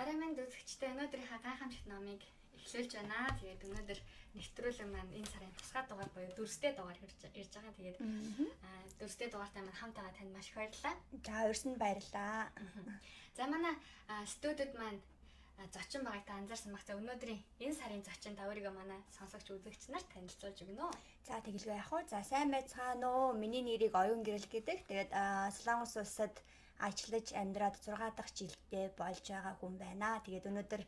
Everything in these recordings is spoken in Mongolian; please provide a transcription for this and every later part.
Орой минь үзэгчтэй өнөөдрийнхөө гайхамшигт номыг эхлүүлж байна. Тэгээд өнөөдөр нэвтрүүлэг маань энэ сарын тусгай дугаар буюу дөрвстэй дугаар ирж байгаа. Тэгээд дөрвстэй дугаартай маань хамт байгаа танд маш их баярлалаа. За урьсанд баярлалаа. За манай студид маань зочин байгааг та анзаарсан баг. За өнөөдрийн энэ сарын зочин та өөрийгөө манай сонсогч үзэгч нарт танилцуулж өгнө. За тэгэлгүй яах вэ? За сайн байцгаана уу? Миний нэрийг Оюун Гэрэл гэдэг. Тэгээд Солонгос улсад ажиллаж амьдраад 6 дахь жилдээ болж байгаа хүн байна. Тэгээд өнөөдөр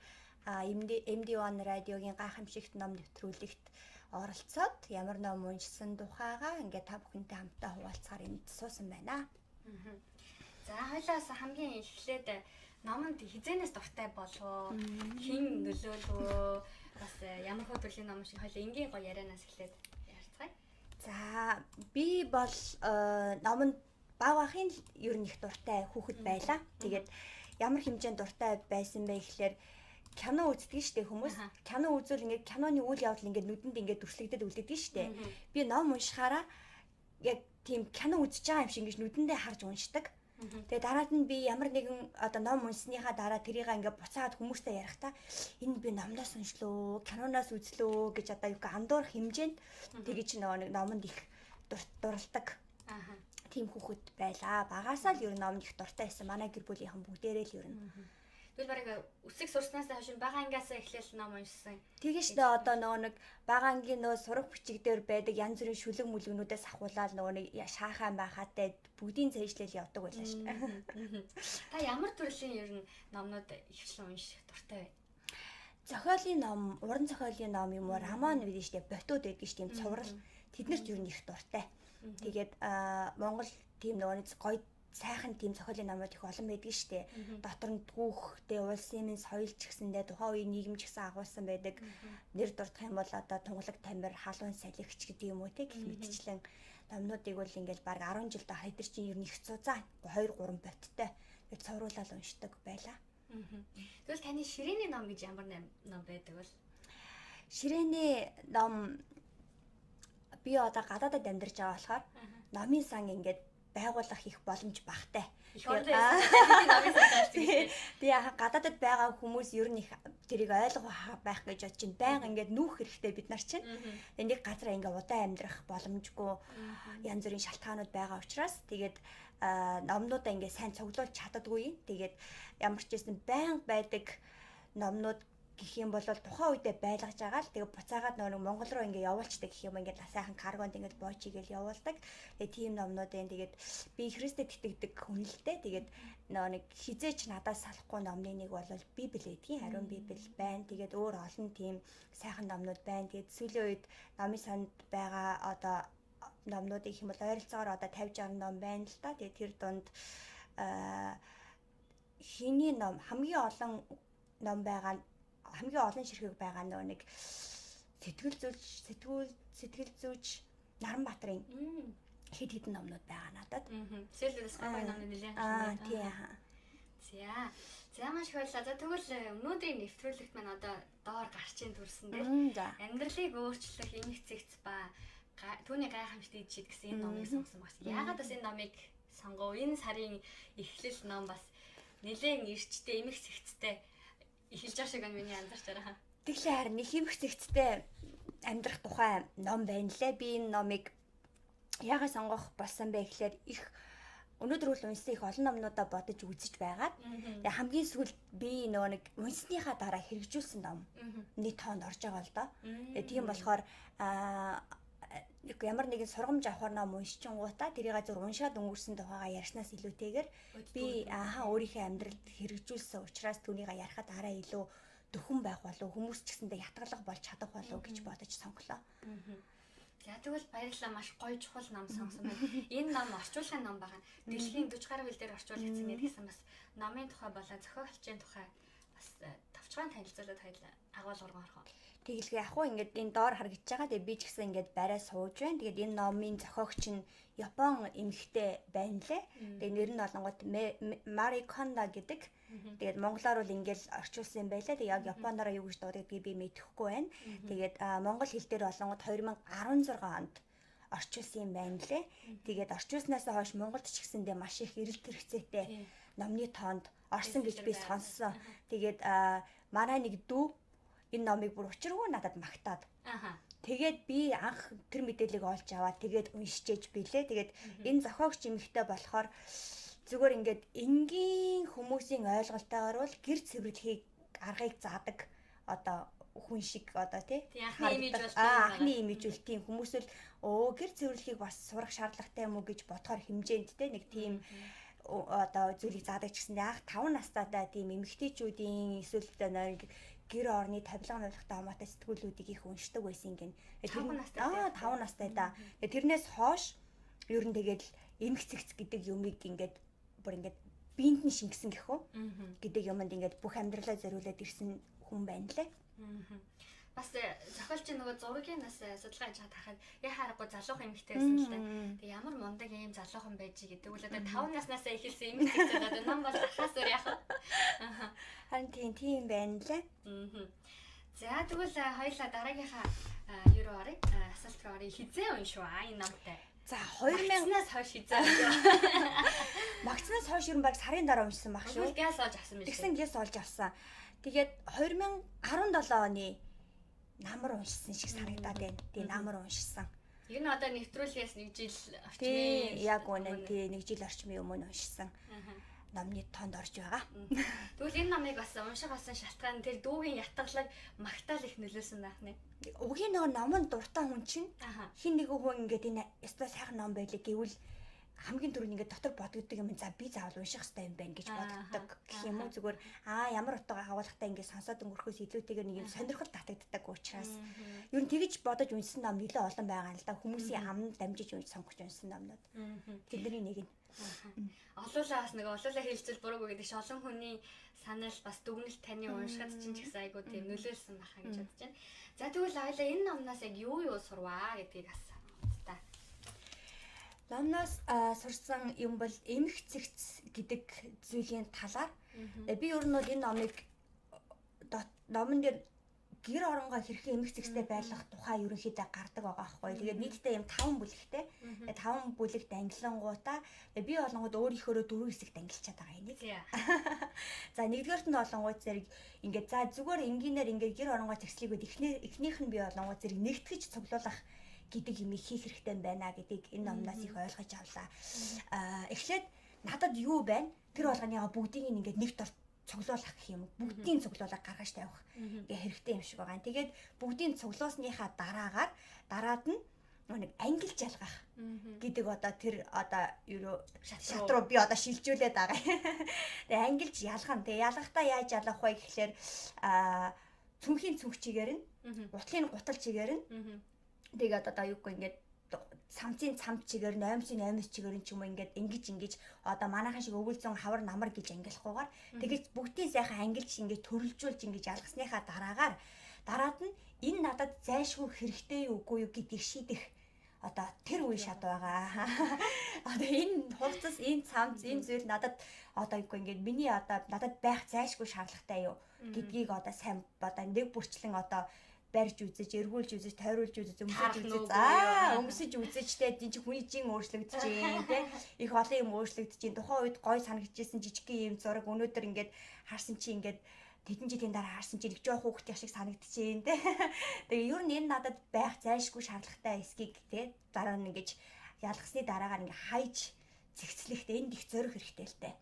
MD1 радиогийн гайхамшигт ном нэвтрүүлэгт оролцоод ямар ном уншсан тухайгаа ингээд та бүхэнтэй хамтдаа хуваалцахаар энд суусан байна. За хоёлаас хамгийн эхлээд номонд хизээнээс дуртай болов? Хэн нөлөөлвөө? Бас ямар хөө төрлийн ном шиг хоёлаа энгийн гоё ярианаас эхлээд ярьцгаая. За би бол номонд баг бахын ер нь их дуртай хүүхэд байлаа. Тэгээд ямар хэмжээнд дуртай байсан бэ гэхлээр кино үздэг штэ хүмүүс. Кино үзвэл ингээд киноны үйл явдал ингээд нүдэнд ингээд дүрслэгдээд үлддэг штэ. Би ном уншихаараа яг тийм кино үзэж байгаа юм шиг ингээд нүдэндээ харж уншдаг. Тэгээ дараад нь би ямар нэгэн одоо ном уншсныхаа дараа тэрийг ингээд буцаад хүмүүстэй ярихдаа энэ би номноос уншлөө, киноноос үзлөө гэж одоо юу андуурах хэмжээнд тэгэж нөгөө нэг номонд их дурладаг. Тийм хүүхэд байлаа. Багасаа л ер нь номонд их дуртай байсан. Манай гэр бүлийнхэн бүгдээрээ л ер нь. Тэгвэл бараг үсэг сурснаас хойш бага ангиасаа эхлээл ном уншсан. Тэгэн штэ одоо нөгөө нэг бага ангийн нөгөө сурах бичиг дээр байдаг янз бүрийн шүлэг мүлгнүүдээс ахуулаад нөгөө нэг шаахаан байхаатай бүгдийн цээжлэл явдаг байлаа штэ. Та ямар төрлийн ер нь номнууд ихэвчлэн унших дуртай вэ? Зохиолын ном, уран зохиолын ном юм уу, роман гэдэг штэ, ботууд байдаг штэ, юм цуврал. Тэднэрт ер нь их дуртай. Тэгээд Монгол тийм нөгөө нэг гоё сайхан тийм зохиолын номууд их олон байдаг штэ. Дотор нь түүхтэй улсын минь соёл ч гэсэндээ тухайн үеийн нийгэм ч гэсэн агуулсан байдаг. Нэр дурдах юм бол одоо Тунгалаг тамир, Халуун салхич гэдэг юм уу те гэх мэтчлэн номнуудыг бол ингээл баг 10 жил даа хэдэр чинь ер нь их цуцаа 2 3 боттой тэгээд цовруулаад уншдаг байлаа. Тэгвэл таны ширээний ном гэж ямар ном байдаг вэ? Ширээний ном би одоо гадаадад амьдарч байгаа болохоор номын сан ингээд байгуулах их боломж багтай. Тэгээ гадаадад байгаа хүмүүс ер нь их тэрийг ойлгох байх гэж бодож чинь байнга ингээд нүүх хэрэгтэй бид нар чинь. Тэгээ нэг газар ингээд удаан амьдрах боломжгүй янз бүрийн шалтгаанууд байгаа учраас тэгээд номнуудаа ингээд сайн цуглуулж чаддаггүй. Тэгээд ямар ч байсан байнга байдаг номнууд гэх юм бол тухайн үедээ байлгаж байгаа л тэгээ буцаагаад нөгөө Монгол руу ингээ явуулчдаг гэх юм ингээд сайхан каргонд ингээд бооч игээл явуулдаг. Тэгээ тийм номнууд энэ тэгээд би Христэд итгэдэг хүн л дээ. Тэгээд нөгөө нэг хизээч надаас салахгүй номны нэг бол Библи гэдгийг ариун Библи байна. Тэгээд өөр олон тийм сайхан номнууд байна. Тэгээд сүүлийн үед номын санд байгаа одоо номнууд гэх юм бол ойролцоогоор одоо 50 60 ном байна л да. Тэгээд тэр дунд хиний ном хамгийн олон ном байгаа хамгийн олон ширхэг байгаа нөгөө нэг сэтгэл зүйч Наранбаатарын хэд хэдэн номнууд байгаа надад. Сэлээс гоё номны нэлээд байна. Тийм. За. За маш их баярлалаа. За тэгвэл өнөөдрийн нэвтрүүлэгт маань одоо доор гарчийн төрсөн дээр амьдралыг өөрчлөх эмх зэгц ба түүний гайхамшигт ид шид гэсэн энэ номыг сонгосон багс. Яагаад бас энэ номыг сонгов? Энэ сарын эхлэл ном бас нэлээд эрчтэй эмх зэгцтэй эхэлж байгаа шиг байна миний анзаарч байгаа. Тэглээ харин их эмх зэгцтэй амьдрах тухай ном байна лээ. Би энэ номыг яагаад сонгох болсон бэ гэхлээр их өнөөдөр үл уншсан их олон номнуудаа бодож үзэж байгаад тэгээ хамгийн сүүлд би нөгөө нэг унсныхаа дараа хэрэгжүүлсэн ном нэг тоонд орж байгаа л доо. Тэгээ тийм болохоор ямар нэгэн сургамж авахар ном уншчихгоотаа тэрийг зөв уншаад өнгөрсөн тухайгаа ярьснаас илүүтэйгээр би өөрийнхөө амьдралд хэрэгжүүлсэн учраас түүнийг ярихад арай илүү дөхөн байх болов хүмүүс ч гэсэндээ ятгалах болж чадах болов гэж бодож сонглоо. За тэгвэл баярлалаа, маш гоё чухал ном сонгосон байна. Энэ ном орчуулгын ном байгаа. Дэлхийн 40 гаруй хэл дээр орчуулагдсан гэдгийгсэн бас номын тухай болоо зохиолчийн тухай бас товчхон танилцуулаад хоёул агуулга орох. Тэгэлгүй яг хуу ингээд энэ доор харагдаж байгаа. Тэгээ би ч гэсэн ингээд барай сууж байна. Тэгээд энэ номын зохиогч нь Япон эмэгтэй байна лээ. Тэгээ нэр нь болонгот Мари Кондо гэдэг. Тэгээд монголоор бол ингээд орчуулсан юм байлаа. Тэгээ яг японороо юу гэж дуудагдгийг би мэдэхгүй байна. Тэгээд монгол хэл дээр болонгот 2016 онд орчуулсан юм байна лээ. Тэгээд орчуулснаас хойш Монголд ч гэсэндээ маш их эрэлт хэрэгцээтэй номны тоонд Орсон гэж би сонссон. Тэгээд манай нэг дүү энэ номыг бүр учиргүй надад магтаад. Тэгээд би анх тэр мэдээллийг олж аваад тэгээд уншижээж билээ. Тэгээд энэ зохиогч эмэгтэй болохоор зүгээр ингээд энгийн хүмүүсийн ойлголтойгоор бол гэр цэвэрлэхийг аргыг заадаг одоо хүн шиг одоо тий анхны имиж бол тийм хүмүүс л гэр цэвэрлэхийг бас сурах шаардлагатай юм уу гэж бодохоор хэмжээнд тий нэг тийм одоо зүйлийг заадаг ч гэсэн анх 5 настайдаа тийм эмэгтэйчүүдийн эсвэл нэг гэр орны тавилга мавилгатай хамаатай сэтгүүлүүдийг их уншдаг байсан гин. 5 настай да. Тэрнээс хойш ер нь тэгээд эмх цэгц гэдэг юмыг ингээд бүр ингээд биеинд нь шингэсэн гэх үү гэдэг юмд ингээд бүх амьдралаа зориулаад ирсэн хүн байна лээ. Бас зохиолч нөгөө зургийн нас судалгаа хийж харахад яа харахгүй залуухан эмэгтэй байсан л да. Тэгээ ямар мундаг ийм залуухан байж гэдэг үл одоо 5 наснаасаа эхэлсэн эмэгтэй гэдэг ном бол ахаас өөр яах вэ? Харин тийм байна лээ. За тэгвэл хоёлаа дараагийнхаа юу руу оръё? Асуулт руу оръё. Хизээ уншваа энэ номтой. За 2000-аас хойш хизээ. Магцнаас хойш ер нь баг сарын дараа уншсан баг шүү. Тэгсэн гяс олж авсан юм шиг. Тэгсэн гяс олж авсан. Тэгээд 2017 оны намар уншсан шиг санагдаад байна. Тэгээ намар уншсан. Ер нь одоо нэвтрүүлгээс нэг жил орчмын. Тий, яг үнэн. Тий, нэг жил орчмын өмнө уншсан. Номны тонд орж байгаа. Тэгвэл энэ номыг бас унших болсон шалтгаан тэр дүүгийн ятгалаг магтаал их нөлөөлсөн байх нэ. Угийн нөгөө номонд дуртай хүн чинь хин нэгэн хүн ингээд энэ ёстой сайхан ном байлаа гэвэл хамгийн түрүүнд ингээд дотор бодогддог юм, за би заавал унших хэрэгтэй юм байна гэж бодогддог гэх юм уу, зүгээр ямар утга агуулгатай ингээд сонсоод өнгөрөхөөс илүүтэйгээр нэг юм сонирхол татагддаг учраас ер нь тэгж бодож уншсан ном нэлээд олон байгаа л да. Хүмүүсийн ам дамжиж сонгож уншсан номнууд. Тэдний нэг нь. Олуулаа бас нэг олуулаа хэлцэл буруугүй гэдэг шиг олон хүний санаал бас дүгнэлт таны уншихад чинь ч гэсэн айгүй тийм нөлөөлсөн байхаа гэж бодож байна. За тэгвэл хоёлаа энэ номноос яг юу юу сурваа гэдгийг бас та. Номноос сурсан юм бол эмх цэгц гэдэг зүйлийн талаар би ер нь бол энэ номыг номон дээр гэр оронгоо хэрхэн эмх цэгцтэй байлгах тухай ерөнхийдөө гардаг байгаа байхгүй. Тэгээд нийтдээ юм 5 бүлэгтэй. Тэгээд 5 бүлэгт ангилангуудаа би болонгод өөрийнхөөрөө 4 хэсэгт ангилчаад байгаа энийг. За нэгдүгээрт нь болонгууд зэрэг ингээд за зүгээр энгийнээр ингээд гэр оронгоо цэгцлийгүүд эхнийх нь би болонгууд зэрэг нэгтгэж цуглуулах гэдэг юм хийх хэрэгтэй байна гэдгийг энэ номноос их ойлгож авлаа. Эхлээд надад юу байна? Тэр болгоныгаа бүгдийг ингээд нэг дор цуглуулах гэх юм. Бүгдийн цуглуулга гаргаж тавих ингээ хэрэгтэй юм шиг байгаа. Тэгээд бүгдийн цуглуулсныхаа дараагаар дараад нь нэг ангилж ялгах гэдэг одоо тэр одоо юу шат руу би одоо шилжүүлээд байгаа. Тэгээд ангилж ялгана. Тэгээд ялгахдаа яаж ялгах вэ гэхлээр цүнхийн цүнх чигээр нь, гутлын гутал чигээр нь. Тэгээд одоо юугүй ингээд самцын цамц чигээр, ноомсын ноомс чигээр ч юм уу ингээд ингэж одоо манайхан шиг өвөл зүүн хавар намар гэж ангилахгүйгээр тэгэж бүгдийн сайхан ангилж ингээд төрөлжүүлж ингэж ялгасныхаа дараагаар дараад нь энэ надад зайлшгүй хэрэгтэй юу үгүй юу гэдгийг шийдэх одоо тэр үе шат байгаа. Одоо энэ хувцас, энэ цамц, энэ зүйл надад одоо юугүй ингээд миний одоо надад байх зайлшгүй шаардлагатай юу гэдгийг одоо сайн одоо нэг бүрчлэн одоо барьж үзэж, эргүүлж үзэж, тойруулж үзэж, өмсөж үзэж, өмсөж үзэж тэ энэ чи хүний жин өөрчлөгдөж чинь тэ их олон юм өөрчлөгдөж чинь. Тухайн үед гой санагдчихсэн жижигхэн юм зураг өнөөдөр ингээд харсан чи ингээд тэдэн жилийн дараа харсан чи нэг жоох хүүхдийн шиг санагдчихээн тэ. Тэгээ ер нь энэ надад байх зайлшгүй шаардлагатай эсгийг тэ дараа нь ингэж ялгасны дараагаар ингээ хайж зэгцлэхдээ энд их зорих хэрэгтэй л тэ.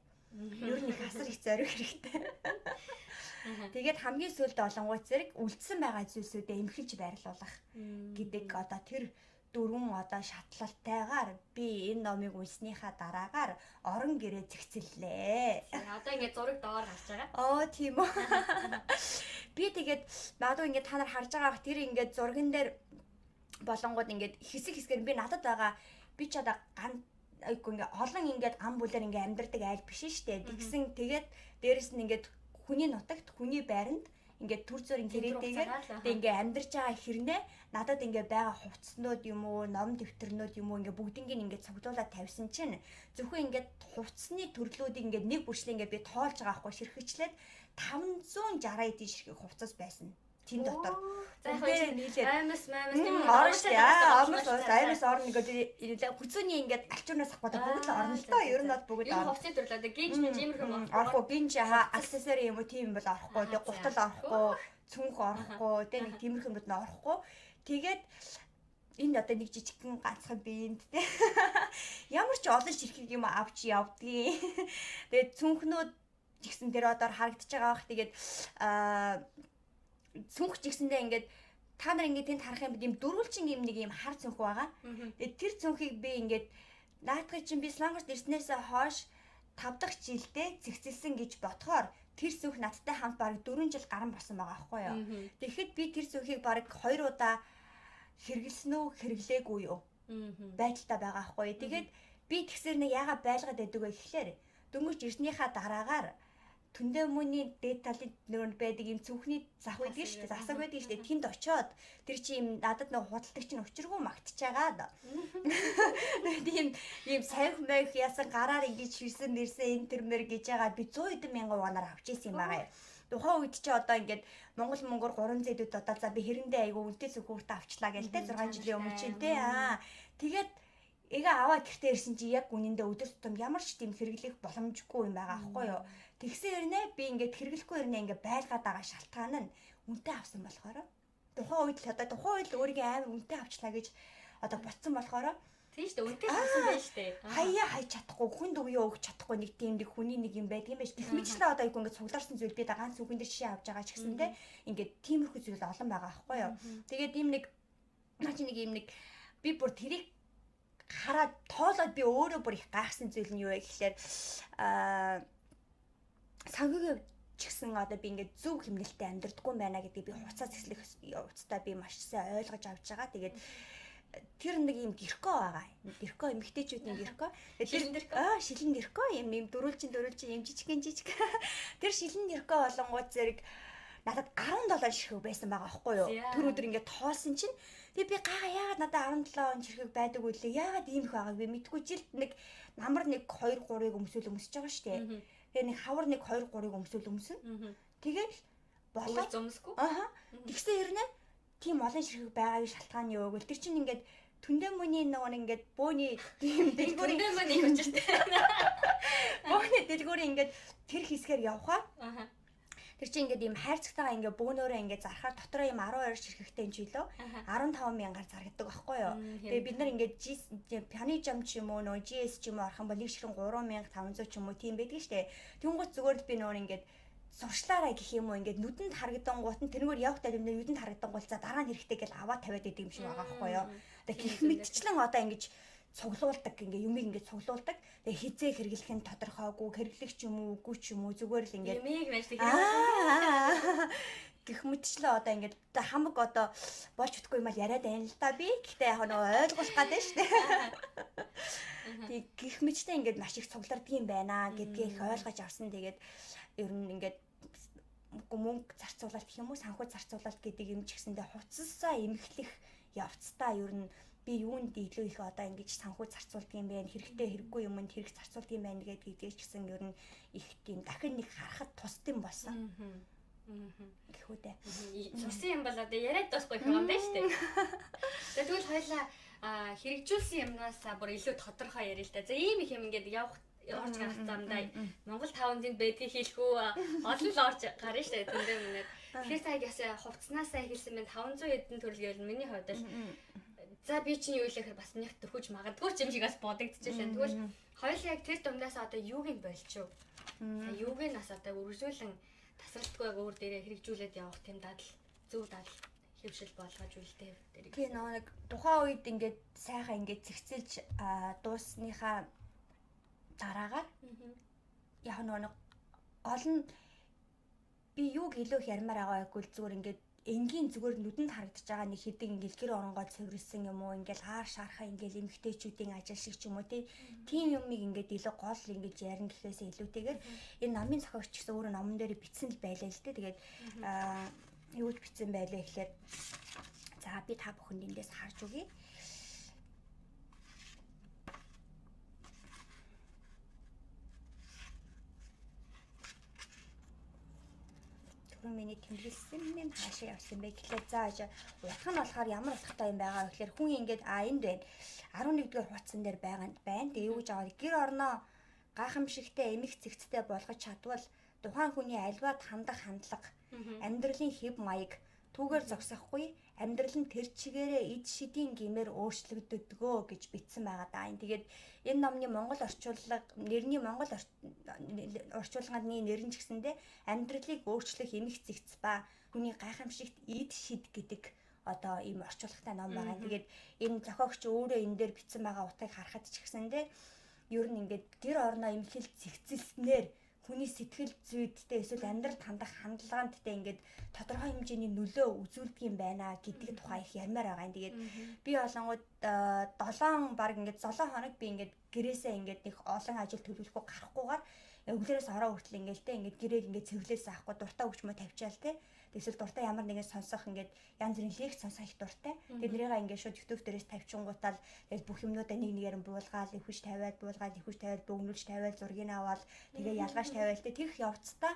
Ер нь их асар их зорих хэрэгтэй. Тэгээд хамгийн сүүлд олонгуйт зэрэг үлдсэн байгаа зүйлсүүдээ эмхэлж байрлуулах гэдэг одоо тэр дөрвөн одоо шатлалтайгаар би энэ номыг уншсныхаа дараагаар орон гэрээ зэгцэллээ. Одоо ингээд зураг доор гарч байгаа. Оо тийм үү. Би тэгээд магадгүй ингээд та нар харж байгаа бах тэр ингээд зурган дээр болонгууд ингээд хэсэг хэсгээр би надад байгаа би ч одоо айгүй ингээд олон ингээд ам бүлээр ингээд амьдардаг айл биш шүү дээ. Тэгсэн тэгээд дээрэс нь ингээд хүний нутагт хүний байранд ингээд төр зургийн гэрээтэйгээр тэг ингээд амьдарч байгаа хэрнээ надад ингээд байгаа хувцснууд юм уу ном дэвтэрнүүд юм уу ингээд бүгднийг ингээд цуглуулад тавьсан чинь зөвхөн ингээд хувцсны төрлүүдийг ингээд нэг бүрчлээ ингээд би тоолж байгаа байхгүй ширхэгчлээд 560 эдийн ширхэг хувцас байсан. Тэн дотор. За яг нийлээд аймас маймас тийм орно шүү дээ. Ормос аймас орно ингээд хүзүүний ингээд альчуунаас авах бүгд л орно л доо. Ер нь бол бүгд орно. Хувцсны төрөл одоо гинж мэж иймэрхүү юм орохгүй. Гинж аксессуари юм уу тийм юм бол орохгүй. Тэгээ гутал орохгүй, цүнх орохгүй, тэгээ нэг тиймэрхүү юмуд нь орохгүй. Тэгээд энэ одоо нэг жижигхэн ганцхан биеинд те ямар ч олон ширхэг юм авч явдгийг. Тэгээд цүнхнүүд жигсэн дээр одоо харагдаж байгаа бах. Тэгээд цүнх жигсэндээ ингээд та нар ингээд тэнд харах юм бид юм дөрвөлжин юм нэг юм хар цүнх байгаа. Тэгээд тэр цүнхийг би ингээд наадхыг чинь би Солонгост ирснээсээ хойш 5 дахь жилдээ зэгцэлсэн гэж бодохоор тэр цүнх надтай хамт бараг 4 жил гарan болсон байгаа байхгүй юу. Тэгэхэд би тэр цүнхийг бараг 2 удаа хэрэглэсэн үү хэрэглээгүй юу байдалтай байгаа байхгүй юу. Тэгээд би тэгсэр нэг яагаад байлгаад байдаг вэ гэхлээр дөнгөж ирснийхаа дараагаар Түндэ мөний дээд талын нөр байдаг юм цүнхний зах байдаг шүү дээ. Засаг байдаг шүү дээ. Тэнд очиод тэр чи юм надад нэг худалдаг чинь учиргүй магтчихагаад. Тийм ийм савх мэх яасан гараар ингэж ширсэн мэрсэн энэ тэр мэр гэж яагаад би 100 хэдэн мянган воноор авч ирсэн юм байгаа юм. Тухайн үед чи одоо ингээд Монгол мөнгөөр 3 зэдүүд одоо за би хэрэндээ айгу үнэтэй цүнхүүртээ авчлаа гэл те 6 жилийн өмнө чинь те. Аа тэгээд эгээ аваа гэртээ ирсэн чи яг үнэндээ өдөр тутам ямар ч тийм хэрэглэх боломжгүй юм байгаа аахгүй юу. Тэгсэн хэрнээ би ингээд хэрэглэхгүй хэрнээ ингээд байлгаад байгаа шалтгаан нь үнэтэй авсан болохоор тухайн үед л одоо тухайн үед л өөрийгөө амар үнэтэй авчлаа гэж одоо ботсон болохоор тийм шүү дээ үнэтэй авсан байж шүү дээ. Хаяа хайж чадахгүй хүнд өгөө өгч чадахгүй нэг тийм нэг хүний нэг юм байдаг юм байж. Тэгэх мэтчлээ одоо айгүй ингээд цуглаарсан зүйл би да ганц үгэн дээр жишээ авч байгаа ч гэсэн те ингээд тиймэрхүү зүйл олон байгаа аахгүй юу. Тэгээд ийм нэг наа чи нэг ийм нэг би бүр тэрийг хараад тоолоод би өөрөө бүр их гайхсан зүйл нь юу вэ гэхлээр санхүүгийн ч гэсэн одоо би ингээд зөв хэмнэлтэд амьдрдаггүй юм байна гэдгийг би хуцаа цэцлэх явцдаа би маш сайн ойлгож авч байгаа. Тэгээд тэр нэг юм гэркөө байгаа. Гэркөө эмэгтэйчүүдийн гэркөө. Тэр шилэн гэркөө юм юм дөрвөлжин дөрвөлжин юм жижигэн жижиг. Тэр шилэн гэркөө болонгууд зэрэг надад 17 ширхэг байсан байгаа аахгүй юу? Тэр өдөр ингээд тоолсон чинь тэг би гайхаа яагаад надад 17 ширхэг байдаг үлээ? Яагаад ийм их байгааг би мэдгүй. Жилд нэг намар нэг 2 3-ыг өмсөөл өмсөж байгаа шүү дээ. Тэгээ нэг хавар нэг 2 3-ыг өмсөөл өмснө. Тэгэл болоо зөмсгүй. Аха. Тэгсэн хэрнээ тийм олон ширхэг байгаагийн шалтгаан юу гэвэл тэр чинь ингээд түндэ мөний нөгөө ингээд бөөний тийм дэлгүүрийн түндэ мөний юм чинь. Бөөний дэлгүүрийн ингээд тэр хэсгээр явхаа. Аха. Тэр чинь ингээд ийм хайрцагтайгаа ингээд бөөнөөрөө ингээд зархаар дотроо ийм 12 ширхэгтэй юм чилөө 15 мянгаар заргадаг байхгүй юу. Тэгээ бид нар ингээд Пяны жам ч юм уу нөө GS ч юм уу орох юм бол нэг ширхэн 3500 ч юм уу тийм байдаг штэ. Тэнгуут зүгээр л би нөө ингээд сурчлаарай гэх юм уу ингээд нүдэнд харагдангуут нь тэрнгээр явах тал юм нүдэнд харагдангуул за дараа нь хэрэгтэй гэл аваа тавиад идэг юм шиг байгаа байхгүй юу. Тэгээ гих мэтчлэн одоо ингэж цуглуулдаг ингээ юмыг ингээ цуглуулдаг. Тэгээ хизээ хэрэглэх нь тодорхойгүй, хэрэглэх ч юм уу, үгүй ч юм уу зүгээр л ингээ юмыг байж гэх мэтчлээ одоо ингээ хамаг одоо болж чадахгүй юм ал яриад байна л да би. Гэхдээ яг нөгөө ойлгуулах гэдэг шүү дээ. Тэг гих мэтчлээ ингээ маш их цугларддаг юм байна гэдгийг их ойлгож авсан. Тэгээд ер нь ингээд мөнгө зарцуулалт гэх юм уу, санхүү зарцуулалт гэдэг юм ч гэсэндээ хувцасаа эмхлэх явцдаа ер нь би юунд илүү их одоо ингэж санхүү зарцуулдаг юм бэ? Хэрэгтэй хэрэггүй юмд хэрэг зарцуулдаг юм байна гэдгийг ч гэсэн ер нь их тийм дахин нэг харахад тусдсан болсон. Гэх үү дээ. Сурсан юм бол одоо яриад дуусахгүй юм байна шүү дээ. За тэгвэл хоёлаа хэрэгжүүлсэн юмнаас бүр илүү тодорхой яриа л да. За ийм их юм ингээд явах орж гарах замдаа Монгол 500-д байдгийг хэлэхүү олон л орж гарна шүү дээ тэндээ мөнөд. Тэгэхээр та ясаа хувцснаасаа эхэлсэн байна 500 хэдэн төгрөг гэвэл миний хувьд л за би чинь юу илэхээр бас нэг төхөж магадгүй ч юм шиг бас бодогдчихлаа. Тэгвэл хоёул яг тэр дундаас одоо юуг нь болчихв? За юуг нь бас одоо үргэлжлүүлэн тасралтгүй өөр дээрээ хэрэгжүүлээд явах тийм дадал зөв дадал хэвшил болгож үлдээв дээр. Тийм нэг тухайн үед ингээд сайхан ингээд зэгцэлж дуусныхаа дараагаар яг нэг гол нь би юуг илүү их ярмаар байгаа гэвэл зүгээр ингээд энгийн зүгээр нүдэнд харагдаж байгаа нэг хэдэн ингээл гэр оронгоо цэвэрлсэн юм уу ингээл хаар шархаа ингээл эмгтээчүүдийн ажил шиг ч юм уу тийм юмыг ингээд илүү гол ингэж ярина гэхээсээ илүүтэйгээр энэ номын зохиогч гэсэн өөрөө номон дээр бичсэн л байлаа л дээ. Тэгээд юу ч бичсэн байлаа гэхлээр за би та бүхэнд эндээс харж өгье. Түрүүн миний тэмдэглэсэн юм хаашаа явсан бэ гэхлээр за утга нь болохоор ямар утгатай юм байгаа вэ гэхлээр хүн ингээд энд байна. 11-р хуудсан дээр байгаа байна. Тэгээ юу гэж байгаа гэр орноо гайхамшигтай эмх зэгцтэй болгож чадвал тухайн хүний альваад хандах хандлага, амьдралын хэв маяг түүгээр зогсохгүй амьдрал нь тэр чигээрээ эд шидийн гимээр өөрчлөгддөгөө гэж бичсэн байгаа даа. Тэгээд энэ номны монгол орчуулга, нэрний монгол орчуулганы нэр нь ч гэсэндээ амьдралыг өөрчлөх эмх зэгц ба хүний гайхамшигт эд шид гэдэг одоо ийм орчуулгатай ном байгаа. Тэгээд энэ зохиогч өөрөө энэ дээр бичсэн байгаа утгыг харахад ч гэсэндээ ер нь ингээд гэр орноо эмхэл зэгцэлснээр хүний сэтгэл зүйдтэй эсвэл амьдралд хандах хандлаганд тэ ингээд тодорхой хэмжээний нөлөө үзүүлдэг юм байна гэдэг тухай их ярмаар байгаа юм. Тэгээд би олонгууд 7 баг ингээд 7 хоног би ингээд гэрээсээ ингээд нэг олон ажил төлөвлөхгүй гарахгүйгээр өглөөрөөс ороо хүртэл ингээд тэ ингээд гэрээг ингээд цэвэрлээс авахгүй дуртай хөгжмөө тавьчаал тэ. Эсвэл дуртай ямар нэгэн сонсох ингээд янз бүрийн лекц сонсох их дуртай. Тэднийгээ ингээд шууд YouTube дээрээс тавьчингуутаал тэгэл бүх юмнуудаа нэг нэгээр нь буулгаал, ихвэж тавиад, буулгаал, ихвэж тавиад, бөгнүүлж тавиад, зургийг аваад тэгээ ялгааж тавиал тэ тэгэх явцдаа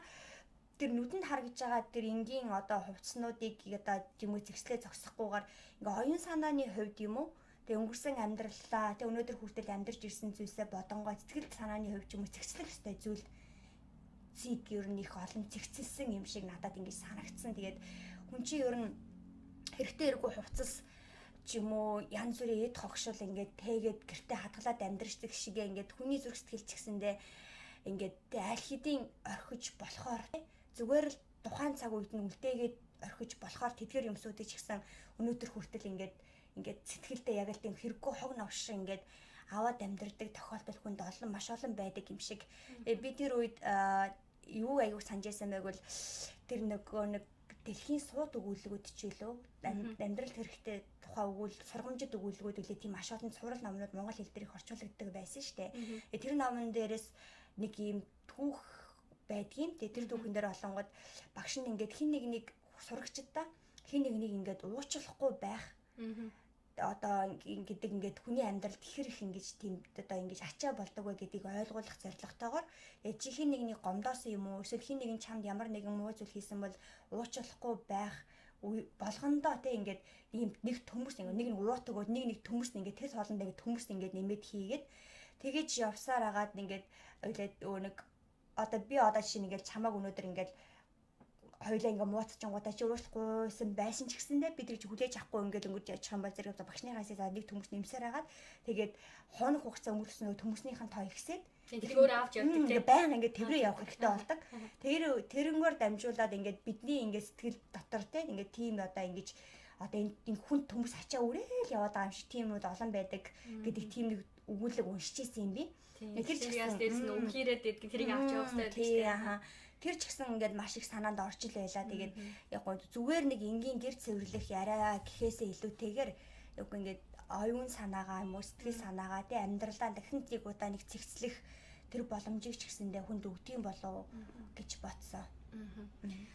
тэр нүдэнд харагдж байгаа тэр энгийн одоо хувцснуудыг одоо юм уу зэгслээ зогсохгүйгээр ингээ оюун санааны хувьд юм уу тэгээ өнгөрсөн амьдралаа тэг өнөөдөр хүртэл амьдарч ирсэн зүйлсээ бодонгоо сэтгэл санааны хувьд юм уу зэгслэх ёстой зүйл зиг ер нь их олон зэгцэлсэн юм шиг надад ингэж санагдсан. Тэгээд хүн чинь ер нь хэрэгтэй эргүй хувцас ч юм уу янз бүрийн эд хогшил ингээд тээгээд гэртээ хадгалаад амьдарчдаг шигээ ингээд хүний зүрх сэтгэл ч гэсэндээ ингээд аль хэдийн орхиж болохоор зүгээр л тухайн цаг үед нь үлдээгээд орхиж болохоор тэдгэр юмсуудыг ч гэсэн өнөөдөр хүртэл ингээд сэтгэлдээ яг л тийм хэрэггүй хог новш ингээд аваад амьдардаг тохиолдол хүнд олон маш олон байдаг юм шиг. Би тэр үед юу аягүй санаж байсан байг бол тэр нөгөө нэг дэлхийн сууд өгүүлгүүд ч илүү амьдрал хэрэгтэй тухай өгүүл сургамжид өгүүлгүүд үлээ тийм маш олон цуврал номнууд монгол хэл дээр их орчуулагддаг байсан шүү дээ. Тэр номон дээрээс нэг ийм түүх байдгийн. Тэгээ тэр түүхэн дээр олонгод багш нь ингээд хин нэг нэг сурагчдаа хин нэг нэг ингээд уучлахгүй байх. Одоо гэдэг ингээд хүний амьдралд хэр их ингэж тийм одоо ингэж ачаа болдог вэ гэдгийг ойлгуулах зорилготойгоор чи хин нэгний гомдоосон юм уу эсвэл хин нэгэн чамд ямар нэгэн муу зүйл хийсэн бол уучлахгүй байх болгондоо те ингээд ийм нэг төмөрс ингээд нэг нь уут өгөөд нэг нэг төмөрс ингээд тэр хоолондоо ингээд төмөрс ингээд нэмээд хийгээд тэгэж явсаар агаад ингээд нэг одоо би одоо жишээ нь ингээд чамааг өнөөдөр ингээд хоёлаа ингээ муутчингуудаа чи уучлахгүйсэн байсан ч гэсэндээ бид нар чи хүлээж авахгүй ингээд өнгөрч ячих юм бол зэрэг багшныхаас за нэг төмөс нэмсээр хагаад тэгээд хоног хугацаа өнгөрсөн нөгөө төмөснийхэн тоо ихсээд тэрийг өөрөө авч явдаг тийм баян ингээд тэврээ явах хэрэгтэй болдог. Тэрнгээр дамжуулаад ингээд бидний ингээд сэтгэл дотор тийм ингээд тийм одоо ингэж одоо энэ хүн төмөс ачаа үрээл яваад байгаа юм шиг тийм юмуд олон байдаг гэдэг тийм нэг өгүүлэг уншиж ирсэн юм би. Тэр ч гэсэн дээрс нь өмхийрээд байдаг тэрийг авч явах хэрэгтэй гэдэг тийм. Тэр ч гэсэн ингээд маш их санаанд орж ил байла. Тэгээд яг гоо зүгээр нэг энгийн гэр цэвэрлэх яриа гэхээсээ илүүтэйгээр яг ингээд оюун санаагаа юм уу сэтгэл санаагаа тий амьдралаа дахин нэг удаа нэг цэгцлэх тэр боломжийг ч гэсэндээ хүнд өгдөг юм болов гэж бодсон.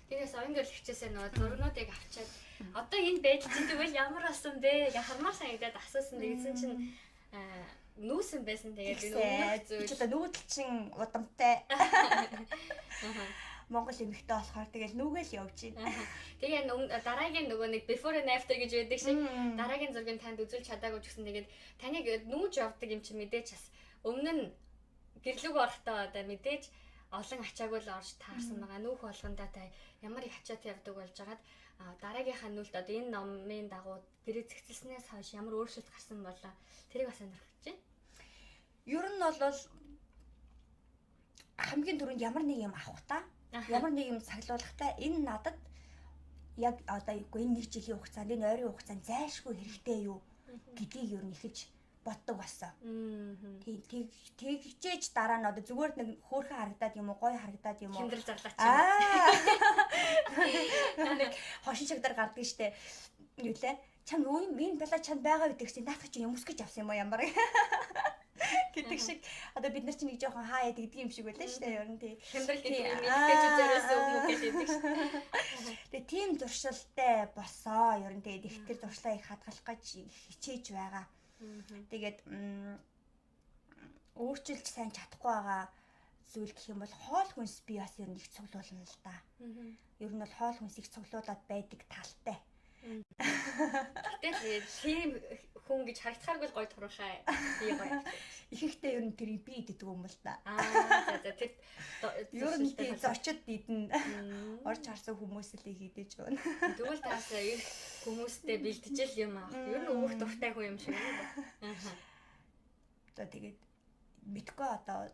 Тэгээс оюун гэрэл хичээсээ нөгөө зургнуудыг авчиад одоо энэ байдал чинь тэгвэл ямар болсон бэ? Хармаар санагдаад асуусан. Тэгсэн чинь нүүсэн байсан. Тэгээд би өмнөх зүйл чи одоо нүүдэл чин удамтай. Монгол эмэгтэй болохоор тэгэл нүгэл явж байна. Тэгээ дараагийн нөгөө нэг before and after гэж байдаг шиг дараагийн зургийг танд үзүүлж чадаагүй ч гэсэн тэгээд таныг нүүж явдаг юм чи мэдээж бас өмнө нь гэрлүүг орохдоо одоо мэдээж олон ачаагүй л орж таарсан байгаа. Нүүх болгондоо та ямар их ачаатай явдаг болж хагаад дараагийнхаа нүүлт одоо энэ номын дагуу гэрээ зэгцэлснээс хойш ямар өөрчлөлт гарсан болоо тэрийг бас сонирхож байна. Ер нь бол хамгийн түрүүнд ямар нэг юм авах та ямар нэг юм цаглуулах та энэ надад яг одоо энэ нэг жилийн хугацаанд энэ ойрын хугацаанд зайлшгүй хэрэгтэй юу гэдгийг ер нь ихэж боддог болсон. Тийм тэгжээж дараа нь одоо зүгээр нэг хөөрхөн харагдаад юм уу гоё харагдаад юм уу хэмдрэл зарлаач юм. Нэг хошин шагдар гардаг штэ. Юу лээ? Чам энэ балаа чанд байгаа гэдэг чинь наадах чинь өмсгөж авсан юм уу ямар гэдэг шиг одоо бид нар чинь нэг жоохон хаа яа гэдэг юм шиг байлаа шүү дээ ер нь тий. Хямдрал гэдэг юм мэдээж зориулсан үг мөг гэж хэлдэг шүү. Тэгээ тийм зуршилтай босоо ер нь тэгээд их тэр зуршлаа их хадгалах гэж хичээж байгаа. Тэгээд өөрчилж сайн чадахгүй байгаа зүйл гэх юм бол хоол хүнс би бас ер нь их цуглуулна л да. Ер нь бол хоол хүнс их цуглуулад байдаг талтай. Гэтэл тийм хүн гэж харагдахааргүй л гоё турхай. Би гоё. Ихэнхдээ ер нь тэрийг би иддэг юм л да. Аа за тэр ер нь тий зочид идэн. Орж харсан хүмүүс л их идэж байна. Тэгвэл таас их хүмүүстэй бэлтжил юм аах. Ер нь өгөх дуртай хүн юм шиг байна. Аа. Одоо тэгээд мэдгүй одоо.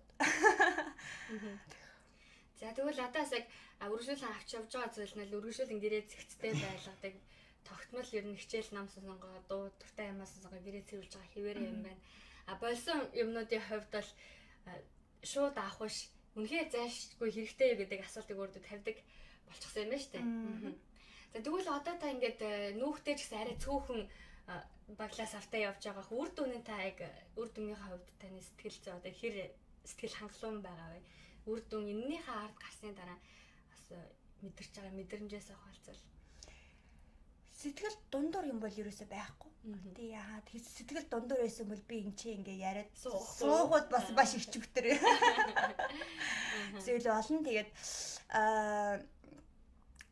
За тэгвэл одоо бас яг үргэлжлүүлэн авч явж байгаа зүйл нь л үргэлжлүүлэн гэрээ зэгцтэй байлгадаг. Тогтмол ер нь хичээл нам сонсонгоо дуу дуртай юмаа сонсонгоо гэрээ цэвэрлж байгаа хэвээрээ юм байна. А болсон юмнуудын хувьд бол шууд авах биш үнэхээр зайлшгүй хэрэгтэй юу гэдэг асуултыг өөртөө тавьдаг болчихсон юм байна шүү дээ. За тэгвэл одоо та ингээд нүүхтэй ч гэсэн арай цөөхөн баглаас автаа явж байгаа үр дүнийн та яг үр дүнийхээ хувьд таны сэтгэл зүй одоо хэр сэтгэл хангалуун байгаа вэ? Үр дүн энэнийхээ ард гарсны дараа бас мэдэрч байгаа мэдрэмжээс хуваалцвал. Сэтгэл дундуур юм бол ерөөсөө байхгүй. Тэг яа тэг сэтгэл дундуур байсан бол би энэ чи ингээ яриад суугууд бас маш их чүгтэр. Зүйл олон тэгээд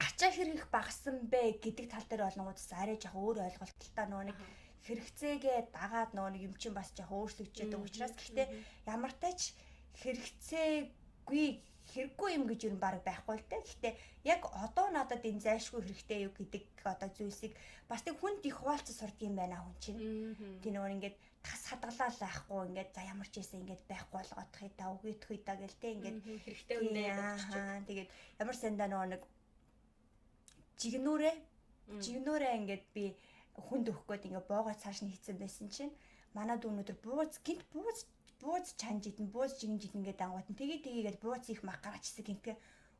ачаа хэрэг багассан бэ гэдэг тал дээр болонгууд арай жоох өөр ойлголттой нөгөө нэг хэрэгцээгээ дагаад нөгөө нэг юм чинь бас жоох өөрчлөгдөж байгаа учраас гэхдээ ямар тач хэрэгцээгүй хэрэггүй юм гэж юу баг байхгүй л дээ. Гэхдээ яг одоо надад энэ зайлшгүй хэрэгтэй юу гэдэг одоо зүйлсийг бас тэг хүнд их хуваалцаж сурдаг юм байна хүн чинь. Тэг нөгөө ингээд тас хадгалаал байхгүй ингээд за ямар ч байсан ингээд байхгүй болгоодох юм да үгүйдэх юм да гэл те ингээд хэрэгтэй үнэ бодчих. Тэгээд ямар сандаа нөгөө нэг жигнүүрээ ингээд би хүнд өгөх гээд ингээд боогоо цааш нь хийцэн байсан чинь манай дүү өнөөдөр бууз гинт бууз чанж идэн бууз жигнж идэн гэдэг ангууд нь тэгээ тэгээд бууз их мах гараачсан гинтгэ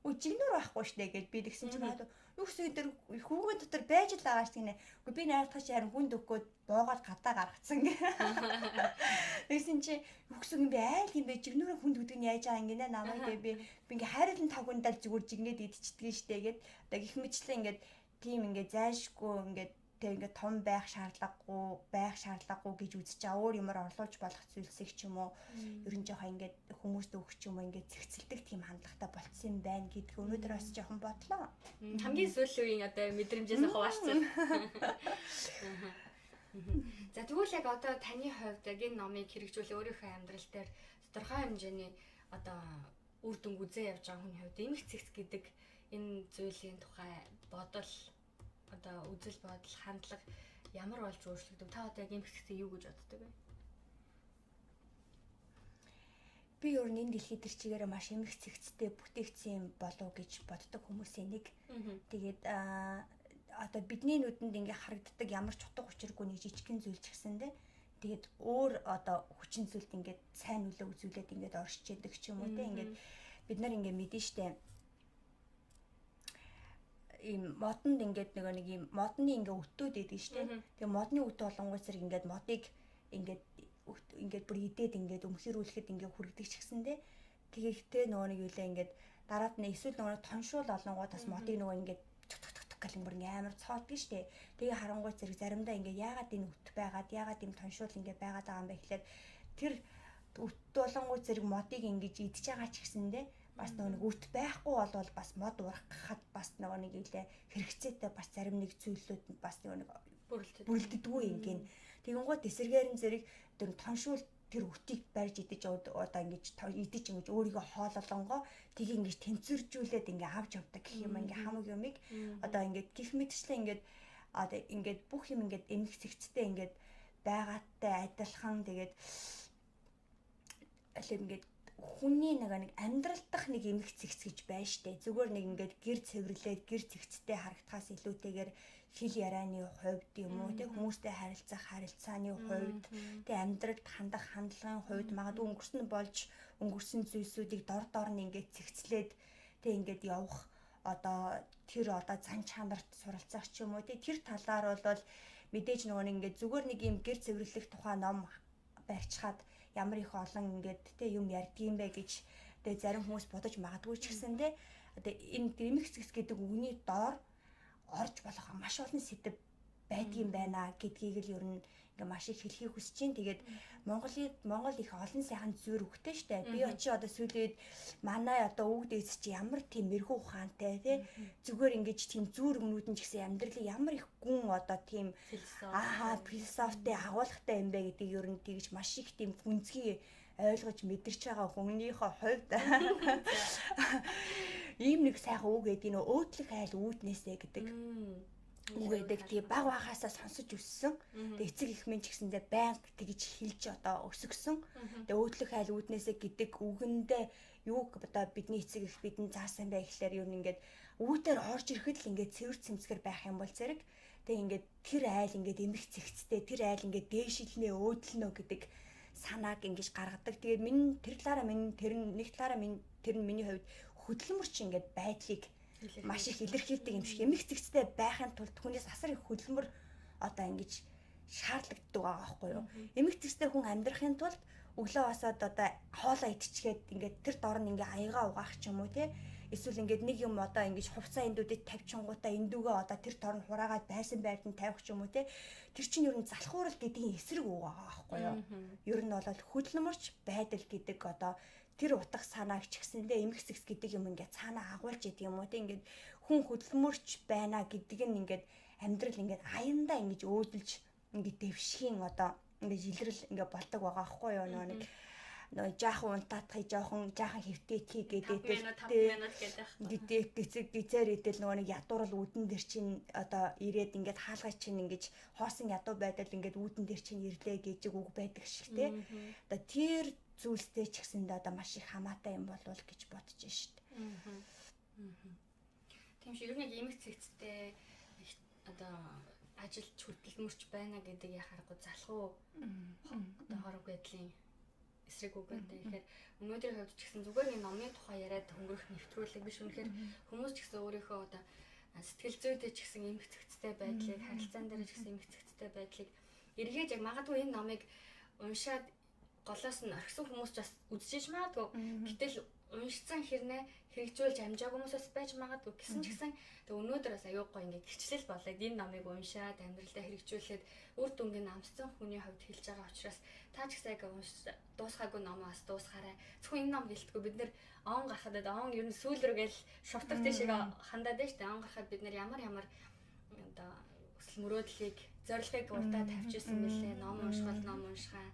өө жигнүүр байхгүй штэ гэд би тэгсэн чинь манай юу гэсэн энэ хүүгэн дотор байж л байгаа штэ гинэ. Үгүй би найртахч харин хүнд өгөх гээд боогоод гадаа гаргацсан гэ. Тэгсэн чинь юу гэсэн юм бэ айл юм бэ жигнүүрээ хүнд өгдөг нь яаж байгаа юм гинэ намайг тэгээ би ингээ хайрлан тавгандаа зүгээр жигнээд идчихдэг штэ гэд одоо гих мэтлэн ингээд тийм ингээ зайлшгүй ингээд тэг ингээд том байх шаардлагагүй гэж үзэж байгаа өөр юмар орлуулж болох зүйлсийг ч юм уу ер нь жоохон ингээд хүмүүст өгөх ч юм уу ингээд зэгцэлдэг тийм хандлагатай болцсон юм байна гэдг өнөөдөр бас жоохон бодлоо. Хамгийн сүүлийн үеийн одоо мэдрэмжээс хуваалцсан. За тэгвэл яг одоо таны хувьд яг энэ номыг хэрэгжүүлээ өөрийнхөө амьдрал дээр тодорхой хэмжээний одоо үр дүнг үзээ явж байгаа хүний хувьд эмх цэгц гэдэг энэ зүйлийн тухай бодол одоо үзэл бодол хандлага ямар болж өөрчлөгдөв? Та одоо яг эмх цэгцээ юу гэж боддог вэ? Би ер нь энэ дэлхий дээр чигээрээ маш эмх цэгцтэй бүтээгдсэн юм болов гэж боддог хүмүүсийн нэг. Тэгээд одоо бидний нүдэнд ингээ харагддаг ямар ч утга учиргүй нэг жижигхэн зүйл ч гэсэндээ тэгээд өөр одоо хүчин зүйлд ингээд сайн нөлөө үзүүлээд ингээд оршиж яадаг ч юм уу те ингээд бид нар ингээ мэдэн штэ ийм модонд ингээд нөгөө нэг ийм модны ингээ өтөөд идэг штэ. Тэгээ модны өтөө болонгуй зэрэг ингээд модыг ингээд бүр идээд ингээд өмхөрүүлэхэд ингээ хүргэдэг ч гэсэндээ тэгэхдээ нөгөө нэг юулаа ингээд дараад нь эсвэл нөгөө тоншуул олонгуй бас модыг нөгөө ингээд тук тук тук гэл бүр ингээ амар цоолдог штэ. Тэгээ харангуй зэрэг заримдаа ингээ яагаад энэ өт байгаад яагаад ийм тоншуул ингээ байгаад байгаа юм бэ гэхлээр тэр өт болонгуй зэрэг модыг ингэж идж байгаа ч гэсэндээ бас нөгөө нэг өт байхгүй болвол бас мод ургахад бас нөгөө нэг юулээ хэрэгцээтэй бас зарим нэг зүйлүүд бас нөгөө нэг бүрэлддэггүй юм гин. Тэгэнгүүт эсэргээр нь зэрэг тэр тоншуул тэр өтийг барьж идэж одоо ингэж идэж ингэж өөрийгөө хоололонгоо тийг ингэж тэнцвэржүүлээд ингээ авч явдаг гэх юм ингээ хамаг юмыг одоо ингээд гих мэтчлэн ингээд одоо ингээд бүх юм ингээд эмх цэгцтэй ингээд байгаатай адилхан тэгээд аль ингээд хүний нэг амьдрал дах нэг эмх цэгц гэж байна штэ. Зүгээр нэг ингээд гэр цэвэрлээд гэр цэгцтэй харагдахаас илүүтэйгээр хэл ярианы хувьд юм уу тэг хүмүүстэй харилцах харилцааны хувьд тэг амьдралд хандах хандлагын хувьд магадгүй өнгөрсөн болж өнгөрсөн зүйлсүүдийг дор дор нь ингээд цэгцлээд тэг ингээд явах одоо тэр одоо зан чанарт суралцах ч юм уу тэг тэр талаар бол мэдээж нөгөө нэг ингээд зүгээр нэг юм гэр цэвэрлэх тухай ном барьчихад ямар их олон ингээд тэ юм ярьдгийм бэ гэж тэгээ зарим хүмүүс бодож магадгүй ч гэсэн тэ одоо энэ эмх цэгц гэдэг үгний доор орж болох маш олон сэдэв байдгийн байна гэдгийг л ер нь ингээ маш их хэлхийг хүсэж чинь. Тэгээд Монгол их олон сайхан зүр өгтэй штэ. Би очи одоо сүүлийн үед манай одоо өвгд эц чи ямар тийм мэрэгүү ухаантай тий. Зүгээр ингэж тийм зүр өгнүүд нь ч гэсэн амьдралыг ямар их гүн одоо тийм философитой агуулгатай юм бэ гэдгийг ер нь тэгж маш их тийм гүнзгий ойлгож мэдэрч байгаа хүнийхээ хувьд ийм нэг сайхан үг гэдэг нь өөдлөх айл үүднээсээ гэдэг үг гэдэг. Тэгээ баг багасаа сонсож өссөн. Тэгээ эцэг их минь ч гэсэндээ байнга тэгж хэлж одоо өсгсөн. Тэгээ өөдлөх айл үүднээсээ гэдэг үгэндээ юуг одоо бидний эцэг их бидэнд заасан бай гэхлээр ер нь ингээд үүдээр орж ирэхэд л ингээд цэвэр цэмцгэр байх юм бол зэрэг тэгээ ингээд тэр айл ингээд эмх цэгцтэй, тэр айл ингээд дээшилнэ, өөдлөнө гэдэг санааг ингэж гаргадаг. Тэгээд минь тэр талаараа минь тэр нэг талаараа минь тэр нь миний хувьд хөдөлмөрч ингээд байдлыг маш их илэрхийлдэг юм шиг. Эмх цэгцтэй байхын тулд хүнээс асар их хөдөлмөр одоо ингэж шаардлагатай байгаа байхгүй юу? Эмх цэгцтэй хүн амьдрахын тулд өглөө босоод одоо хоолоо идчихээд ингээд тэр дор нь ингээ аягаа угаах ч юм уу те. Эсвэл ингээд нэг юм одоо ингэж хувцас эндүүдэд тавьчихгуудаа эндүүгээ одоо тэр дор нь хураагаад байсан байранд нь тавих ч юм уу те. Тэр чинь ер нь залхуурал гэдгийн эсрэг үг байгаа байхгүй юу? Ер нь бол хөдөлмөрч байдал гэдэг одоо тэр утга санааг ч гэсэндээ эмх зэгс гэдэг юм ингээд цаанаа агуулж идэг юм уу те. Ингээд хүн хөдөлмөрч байна гэдэг нь ингээд амьдрал ингээд аяндаа ингэж өөдөлж ингээд дэвшхийн одоо ингээд илрэл ингээд болдог байгаа байхгүй юу? Нөгөө нэг жаахан унтаатахыг жоохон хэвтээдхий гэдэг гэдэг гизээр идэл нөгөө нэг ядуурал үүдэн дээр чинь одоо ирээд ингээд хаалгаа чинь ингэж хоосон ядуу байдал ингээд үүдэн дээр чинь ирлээ гэж үг байдаг шиг те. Одоо тэр зүйлстэй ч гэсэндээ одоо маш их хамаатай юм болвол гэж бодож шít. Тийм шиг ер нь эмх цэгцтэй одоо ажилч хөдөлмөрч байна гэдэг яхаарахгүй залхуу одоо хорог байдлын эсрэг үг гэдэг. Тэгэхээр өнөөдрийн хувьд ч гэсэн зүгээр нэг номын тухай яриад хөнгөрөх нэвтрүүлэг биш. Үнэхээр хүмүүс ч гэсэн өөрийнхөө одоо сэтгэл зүйдээ ч гэсэн эмх цэгцтэй байдлыг, харилцаан дээр ч гэсэн эмх цэгцтэй байдлыг эргээж яг магадгүй энэ номыг уншаад голоос нь орхисон хүмүүс ч бас үзчихэж магадгүй. Гэтэл уншсан хэрнээ хэрэгжүүлж амжаагүй хүмүүс бас байж магадгүй. Гэсэн ч гэсэн тэг өнөөдөр бас аюу гой ингээд гэрчлэл болоод энэ номыг уншаад амьдралдаа хэрэгжүүлээд үр дүнг нь амссан хүний хувьд хэлж байгаа учраас та ч гэсэн яг унш дуусгаагүй номоо бас дуусгаарай. Зөвхөн энэ ном гэлтгүй бид нэр он гарахад он ер нь сүүл рүүгээл шувтах тийшээ хандаад байна шүү дээ. Он гарахад бид нэр ямар ямар одоо өсөл мөрөөдлийг зорилгыг урдаа тавьчихсан мөлий. Ном уншгал ном уншгаа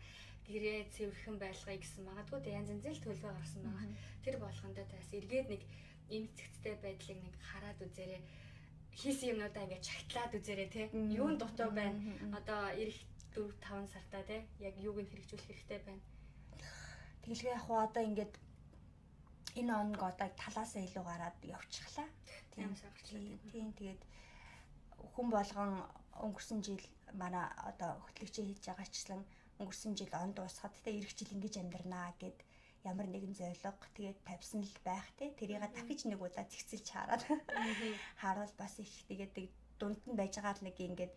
гэрээ цэвэрхэн байлгая гэсэн магадгүй тэг янз янзын л төлөвлөгөө гаргасан байгаа. Тэр болгондоо тас эргээд нэг ийм цэгцтэй байдлыг нэг хараад үзээрэй. Хийсэн юмнуудаа ингээд чагтлаад үзээрэй те. Юун дутуу байна? Одоо эх 4 5 сартаа те яг юуг нь хэрэгжүүлэх хэрэгтэй байна. Тэгэлгүй яг хуу одоо ингээд энэ оног одоо талаасаа илүү гараад явчихлаа. Тийм гарчлаа. Тийм тэгээд хүн болгон өнгөрсөн жил манай одоо хөтлөгчөө хийж байгаачлан өнгөрсөн жил он дуусгаад тэ эх жил ингэж амьдрнаа гэд ямар нэгэн зорилго тэгээд тавьсан л байх тэ тэрийг дахиж нэг удаа зэгцэлж хараад харуул бас их тэгээд дунд нь байж байгаа л нэг ингээд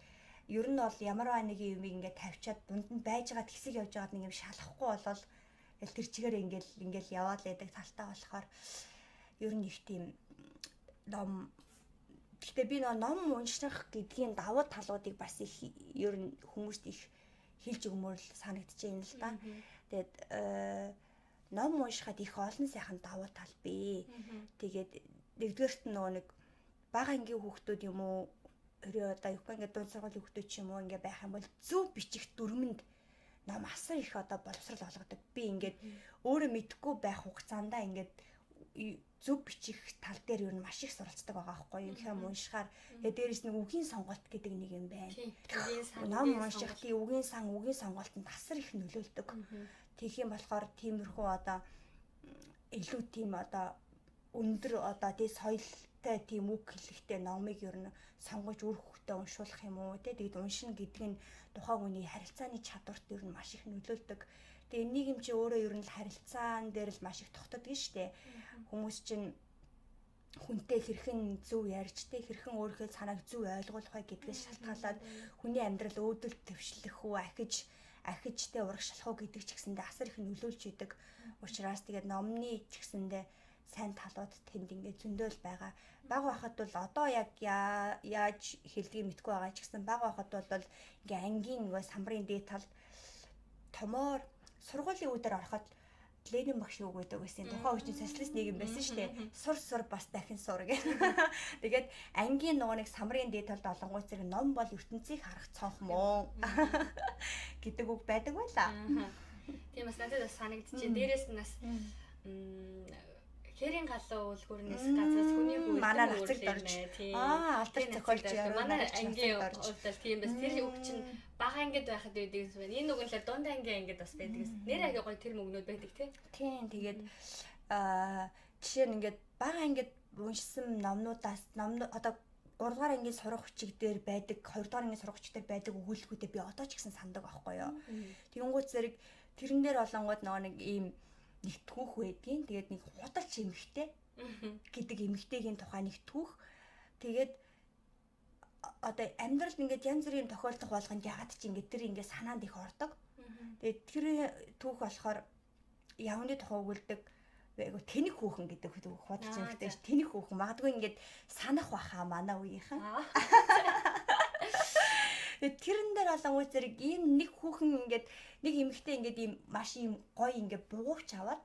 ер нь бол ямарваа нэг юм ингээд тавьчаад дунд нь байж байгаа хэсэг явж байгаад нэг юм шалахгүй болол тэр чигээр ингээд яваал байдаг талтай болохоор ер нь их тийм ном. Гэхдээ би ном унших гэдгийн давуу талуудыг бас их ер нь хүмүүст их хэлж өгмөр л санагдчихээн юм л да. Тэгээд ном уншихад их олон сайхан давуу тал бий. Тэгээд нэгдүгээрт нь нөгөө нэг бага ангийн хүүхдүүд юм уу өрөө одоо юу ингээд дунд сургуулийн хүүхдүүд ч юм уу ингээд байх юм бол зөв бичих дүрмэнд ном асар их одоо боловсрал олгодог. Би ингээд өөрөө мэдэхгүй байх хугацаандаа ингээд зөв бичих тал дээр ер нь маш их суралцдаг байгаа байхгүй юу. Юм уншихаар тэгээ дээрэс нэг үгийн сонголт гэдэг нэг юм байна. Ном унших тий үгийн сан үгийн сонголтод асар их нөлөөлдөг. Тэгэх юм болохоор тиймэрхүү одоо илүү тийм одоо өндөр одоо тий соёлтой тийм үг хэлэхтэй номыг ер нь сонгож үр хөвгтөө уншуулах юм уу тий. Тэгээд уншина гэдэг нь тухайн хүний харилцааны чадварт ер нь маш их нөлөөлдөг. Тэгээ нийгэм чи өөрөө ер нь л харилцаан дээр л маш их тогтдог нь штэ. Хүмүүс чинь хүнтэй хэрхэн зөв ярьж тэ хэрхэн өөрийнхөө санааг зөв ойлгуулах вэ гэдгээс шалтгаалаад хүний амьдрал өөдөл твшлэх үү ахиж тэ урагшлах уу гэдэг ч гэсэндээ асар их нөлөөлж идэг. Учираас тэгээд номны ч гэсэндээ Сайн талууд тэнд ингээд зөндөөл байгаа. Бага байхад бол одоо яг яаж хэлдгийг мэдэхгүй байгаа ч гэсэн бага байхад бол ингээ ангийн нөгөө самбарын дээд талд томоор сургуулийн үдээр ороход Ленин багш юу гэдэг байсан. Тухайн үеийн социалист нийгэм байсан шүү дээ. Сур сур бас дахин сур гэх. Тэгээд ангийн нөгөө нэг самрын дээд талд олонгуй зэрэг ном бол ертөнцийг харах цонх мөн гэдэг үг байдаг байлаа. Тийм бас надад бас санагдчихэв. Дээрээс нь бас Хэрийн галуу үлгүүрнээс газраас хүний хүү манай нацагт орж алдар зохиолж манай ангийн урдал тийм бас тэр үг чинь бага ангид байхад байдаг юм байна. Энэ үг нь л дунд ангийн ангид бас байдаг. Нэр аяга гоё тэр мөгнүүд байдаг тий. Тийм тэгээд жишээ нь ингээд бага ангид уншсан номнуудаас ном одоо 3 дугаар ангийн сурах хүчиг дээр байдаг, 2 дугаар ангийн сурах хүчиг дээр байдаг өгүүлбэрүүдээ би одоо ч гэсэн сандаг байхгүй юу. Тэгэнгүүт зэрэг тэрэн дээр олонгууд нөгөө нэг ийм нэг түүх байдгийн. Тэгээд нэг худалч эмэгтэй гэдэг эмэгтэйгийн тухай нэг түүх. Тэгээд одоо амьдралд ингээд янз бүрийн тохиолдох болгонд ягаад ч ингээд тэр ингээд санаанд их ордог. Тэгээд тэр түүх болохоор явны тухай өгүүлдэг. Айгу тэнэг хүүхэн гэдэг худалч эмэгтэй ш тэнэг хүүхэн магадгүй ингээд санах баха манай үеийнхэн. Тэгээд тэрэн дээр олонгуй зэрэг ийм нэг хүүхэн ингээд нэг эмэгтэй ингээд ийм маш ийм гоё ингээд бугуувч аваад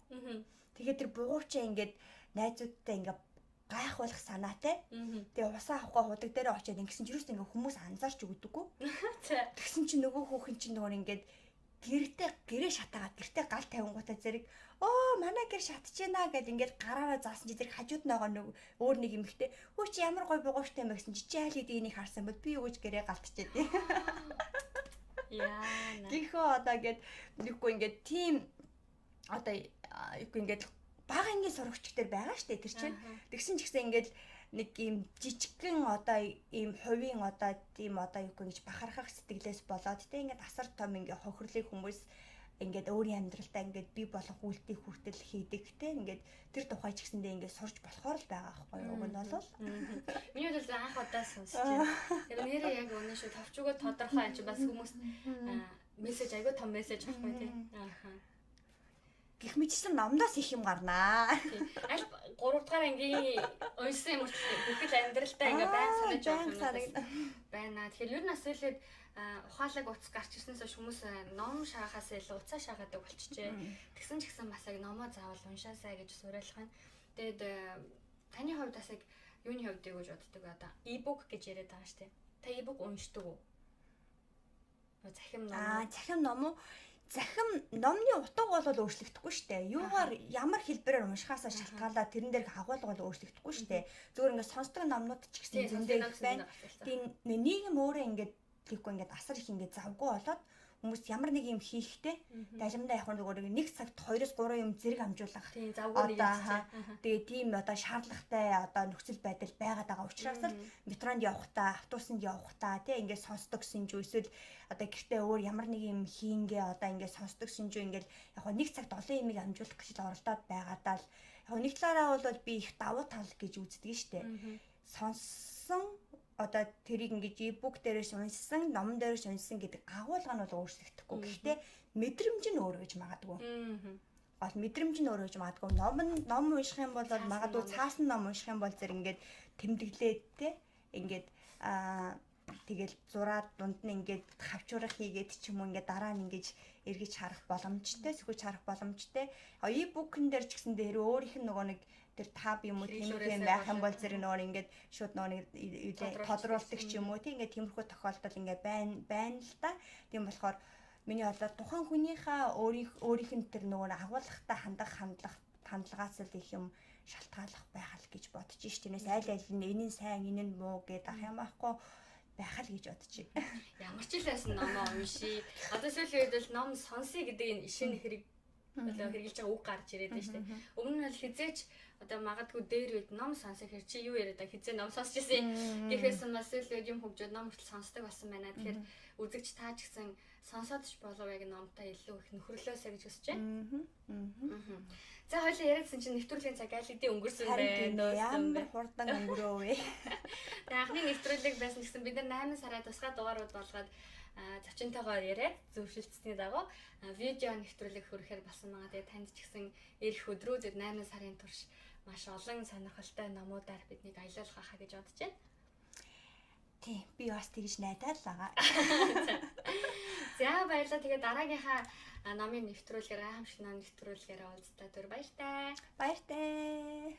тэгээд тэр бугуувчаа ингээд найзуудтай ингээд гайхуулах санаатай. Тэгээ усаа авахгүй худаг дээр очиад ингэсэн ч юус ингээд хүмүүс анзаарч өгдөггүй. Тэгсэн чинь нөгөө хүүхэн чинь нөгөө ингээд гэртээ гэрээ шатаагаад гэртээ гал тавингуудаа зэрэг оо манай гэр шатчихэна гэд ингээд гараараа заасан чи зэрэг хажууд байгаа нэг өөр нэг эмэгтэй хөө чи ямар гой бугууштай юм бэ гэсэн чи чи аль хэдийн энийг харсан бол би юу гэж гэрээ галтчихээ тий. Яа. Гихөө одоо ингээд нэггүй ингээд тийм одоо юугүй ингээд бага ангийн сурагч дээр байгаа штэ тэр чинь. Тэгсэн ч гэсэн ингээд нэг ийм жижигхэн одоо ийм хувийн одоо тийм одоо юу гэж бахархах сэтгэлээс болоод те ингээд асар том ингээд хохирлыг хүмүүс ингээд өөрийн амьдралдаа ингээд бий болох үйлдэл хүртэл хийдэг те ингээд тэр тухай ч гэсэндээ ингээд сурч болохоор л байгаа байхгүй юу уг нь бол миний хувьд анх удаа сонсч байна. Яг нэрээ яг үнэн шүү товчугоо тодорхой юм чи бас хүмүүс мессеж айгүй том мессеж авахгүй тий. Ааха. Гэх мэтсэн номдоос их юм гарнаа. Аль 3 дугаар ангийн уншсан юм хүртэл бүхэл амьдралдаа ингээ байн санаж явах юм байна. Тэгэхээр ер нь бас үлээд ухаалаг утас гарч ирснээс хойш хүмүүс ном шаахаас илүү утсаа шаагадаг болчихжээ. Тэгсэн ч гэсэн бас яг номоо заавал уншаасай гэж суурайлах нь. Тэгээд таны хувьд бас яг юуны хувьд юу гэж боддог вэ? Одоо e-book гэж яриад байгаа шүү дээ. Та e-book уншдаг уу? Захим ном. Захим ном уу? Захим номны утга бол өөрчлөгдөхгүй шүү дээ. Юугаар ямар хэлбэрээр уншихаасаа шалтгаалаад тэрэн дээрх агуулга бол өөрчлөгдөхгүй шүү дээ. Зүгээр ингээд сонсдог номнууд ч гэсэн зөндөө их байна. Тийм нийгэм өөрөө ингээд тийхгүй ингээд асар их ингээд завгүй болоод хүмүүс ямар нэг юм хийхдээ далимдаа явах нөгөө нэг цагт 2-3 юм зэрэг амжуулах. Тийм завгүй нэг юм. Тэгээ тийм одоо шаардлагатай одоо нөхцөл байдал байгаад байгаа учраас л метронд явахдаа, автобусанд явахдаа тий ингээд сонсдог сэнжүү эсвэл одоо гэртээ өөр ямар нэг юм хийнгээ одоо ингээд сонсдог сэнжүү ингээд яг нэг цагт олон юмыг амжуулах гэж оролдоод байгаадаа л яг нэг талаараа бол би их давуу тал гэж үздэг штэ. Сонссон одоо тэрийг ингэж e-book дээрээс уншсан, номон дээрээс уншсан гэдэг агуулга нь бол өөрчлөгдөхгүй. Гэхдээ мэдрэмж нь өөр гэж магадгүй. Гол мэдрэмж нь өөр гэж магадгүй. Ном унших юм бол магадгүй цаасан ном унших юм бол зэрэг ингээд тэмдэглээд те ингээд тэгэл зураад дунд нь ингээд хавчуурах хийгээд ч юм уу ингээд дараа нь ингэж эргэж харах боломжтой, сөхөж харах боломжтой. E-book-н дээр ч гэсэн дээр өөрийнх нь нөгөө нэг тэр таб юм уу тиймэрхүү юм байх юм бол зэрэг нөгөө ингээд шууд нөгөө нэг тодруулдаг ч юм уу тийм ингээд тиймэрхүү тохиолдол ингээд байна л да. Тийм болохоор миний бодлоор тухайн хүнийхээ өөрийнх нь тэр нөгөө агуулгатай хандах хандлагаас л их юм шалтгааллах байх л гэж бодож ш. Тэрнээс аль аль нь энэ нь сайн энэ нь муу гэдээ ах юм аахгүй байх л гэж бодож байна. Ямар ч л байсан номоо уншия. Одоо сүүлийн үед бол ном сонсъё гэдэг энэ ишин хэрэг одоо хэрэгжилж байгаа үг гарч ирээд байна шүү дээ. Өмнө нь бол хизээч одоо магадгүй дээр үед ном сонсох хэр чи юу яриад байгаа хизээ ном сонсч ирсэн гэхээс бас сүүлийн үед юм хөгжөөд ном хүртэл сонсдог болсон байна. Тэгэхээр үзэгч та ч гэсэн сонсоод ч болов яг номтой илүү их нөхөрлөөсэй гэж хүсэж байна. За хоёлаа яриадсан чинь нэвтрүүлгийн цаг аль хэдийн өнгөрсөн байна. Ямар хурдан өнгөрөө вэ? Тэгээ анхны нэвтрүүлэг байсан гэсэн бид нар 8 сараа тусгай дугаарууд болгоод зочинтойгоор яриад зөвшөлдсөний дагуу видео нэвтрүүлэг хөрөхээр болсон байгаа. Тэгээ танд ч гэсэн ирэх өдрүүдэд 8 сарын турш маш олон сонирхолтой номуудаар биднийг аялуулах байхаа гэж бодож байна. Тийм, би бас тэгж найдаад л байгаа. За баярлалаа. Тэгээ дараагийнхаа номын нэвтрүүлгээр гайхамшиг ном нэвтрүүлгээр уулзлаа. Түр баяртай. Баяртай.